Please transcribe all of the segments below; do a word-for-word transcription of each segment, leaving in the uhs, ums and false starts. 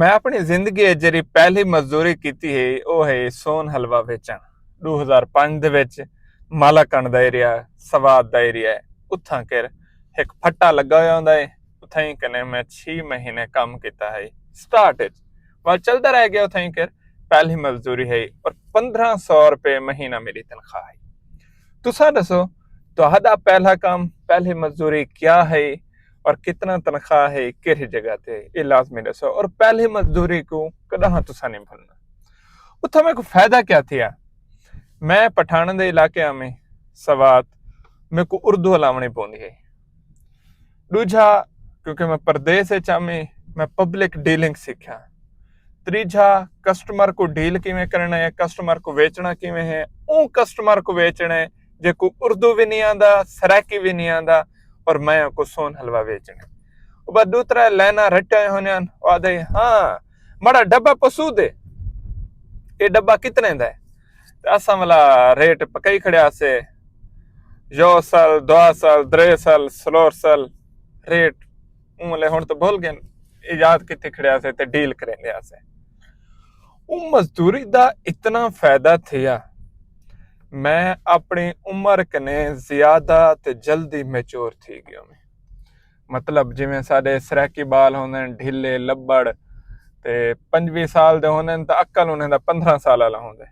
میں اپݨی زندگی اچ جیڑھی پہلی مزدوری کیتی ہے، او ہے سون حلوہ ویچݨ۔ ݙو ہزار پنج دے وچ مالاکنڈ دا ایریا، سوات دا ایریا ہے، اتھاں کر ہک پھٹا لڳا ہویا ہوندا ہے، اتھائیں کنے میں چھی مہینے کم کیتا ہے۔ سٹارٹ اچ ول چلدا رہ ڳیا، اتھائیں کر پہلی مزدوری ہے اور پندرہ سو روپے مہینہ میری تنخواہ ہے۔ تساں ݙسو، تہاݙا پہلا کم، پہلی مزدوری کیا ہے اور کتنا تنخواہ ہے، کیڑھی جگہ تے ہے، یہ لازمی ݙسو۔ اور پہلی مزدوری کوں کݙاں تساں نہیں بھلنا۔ اتھاں میکوں فائدہ کیا تھیا؟ میں پٹھان دے علاقے آویں، سوات، میکوں اردو الاوݨی پوندی ہے۔ ݙوجھا، کیونکہ میں پردیس اچ آویں، میں پبلک ڈیلنگ سکھیا۔ تریجھا، کسٹمر کوں ڈیل کیویں کرݨا ہے، کسٹمر کوں ویچݨا کیویں ہے، اوں کسٹمر کوں ویچݨا ہے جیکوں اردو وی نہیں آندا، سرائیکی وی نہیں آندا، اور میں اوکوں سون حلوہ ویچݨا ہے۔ او بس ݙو ترے لائناں رٹے ہوئے ہوندے ہن، او آہدے، ہاں، ماڑا ڈبہ پسو دے، اے ڈبہ کتنے دا ہے؟ تے اساں والا ریٹ پکائی کھڑے ہاسے، یو سل، دو سل، درے سل، سلور سل، ریٹ اوں ویلے ہݨ تاں بھل ڳئے، یاد کیتے کھڑے ہاسے تے ڈیل کریندے ہاسے۔ اوں مزدوری دا اتنا فائدہ تھیا، میں اپݨی عمر کنے زیادہ تے جلدی میچور تھی ڳیوم۔ مطلب، جیویں ساݙے سرائیکی ٻال ہوندن، ڈھلے، لٻڑ، تے پنجویہہ سال دے ہوندن، تاں عقل انہیں دا پندرہ سال والا ہوندے۔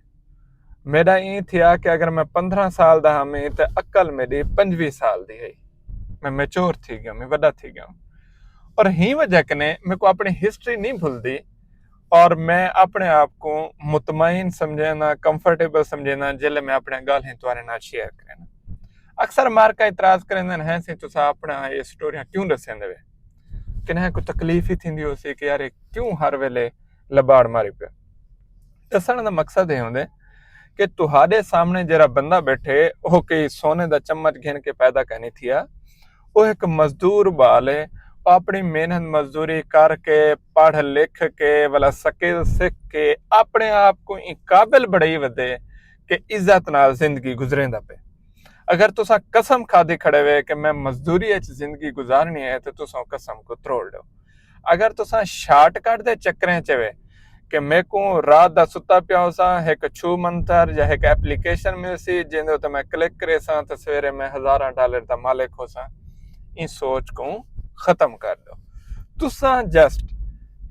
میݙا ایں تھیا کہ اگر میں پندرہ سال دا ہامی، تے عقل میݙی پنجویہہ سال دی ہئی۔ میں میچور تھی ڳیوم، میں وݙا تھی ڳیوم۔ اور ہی وجہ کنے میکوں اپݨی ہسٹری نہیں بھلدی، اور میں اپݨے آپ کوں مطمئن سمجھیندا، کمفرٹیبل سمجھیندا، جیلے میں اپݨے ڳالھیں تہاݙے نال شیئر کریندا۔ اکثر مارکا اعتراض کریندن، ہیں سئیں، تساں اپݨا اے سٹوریاں کیوں ݙسیندے وے؟ کنہیں کوں تکلیف ہی تھیندی ہوسی کہ یار، اے کیوں ہر ویلے لباڑ ماری پیا؟ ݙسݨ دا مقصد اے ہوندے کہ تہاݙے سامݨے جیڑھا بندہ ٻیٹھے، او کوئی سونے دا چمچ گھن کے پیدا کائنی تھیا۔ او ہک مزدور ٻال ہے، او اپݨی محنت مزدوری کر کے، پڑھ لکھ کے، ولا سکل سکھ کے، اپݨے آپ کوں ایں قابل بݨائی ودے کہ عزت نال زندگی گزریندا پئے۔ اگر تساں قسم کھادی کھڑے وے کہ میں مزدوری اچ زندگی گزارݨی ہے، تے تساں او قسم کوں تروڑ ݙیو۔ اگر تساں شارٹ کٹ دے چکریں چ وے کہ میکوں رات دا ستا پیا ہوساں، ہک چھو منتر یا ہک اپلیکیشن ملسی، جیندے اتے میں کلک کریساں تے سویرے میں ہزاراں ڈالر دا مالک ہوساں، ایں سوچ کوں ختم کر ݙیو۔ تساں جسٹ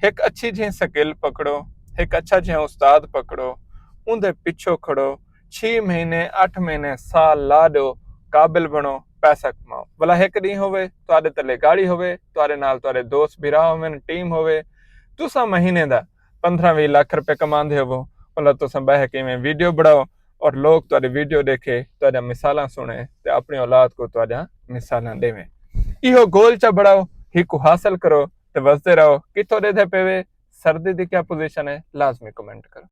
ہک اچھی جہیں سکل پکڑو، ہک اچھا جہیں استاد پکڑو، اوندے پچھوں کھڑو، چھی مہینے، اٹھ مہینے، سال لا ݙیو، قابل بݨو، پیسہ کماؤ۔ ولا ہک ݙینہہ ہووے، تہاݙے تلے گاڑی ہووے، تہاݙے نال تہاݙے دوست بھرا ہوون، ٹیم ہووے، تساں مہینے دا پندرہ ویہہ لکھ روپے کماندے ہووو، ولا تساں ٻہہ کے ایویں ویڈیو بݨاؤ اور لوک تہاݙے ویڈیو ݙیکھے، تہاݙیاں مثالاں سݨے تے اپݨی اولاد کوں تہاݙیاں مثالاں ݙیویں۔ ایہو گول چا بݨاؤ، ہیکوں حاصل کرو تے وسدے رہو۔ کتھوں ݙیہدے پئے وے؟ سردی دی کیا پوزیشن ہے؟ لازمی کمنٹ کرو۔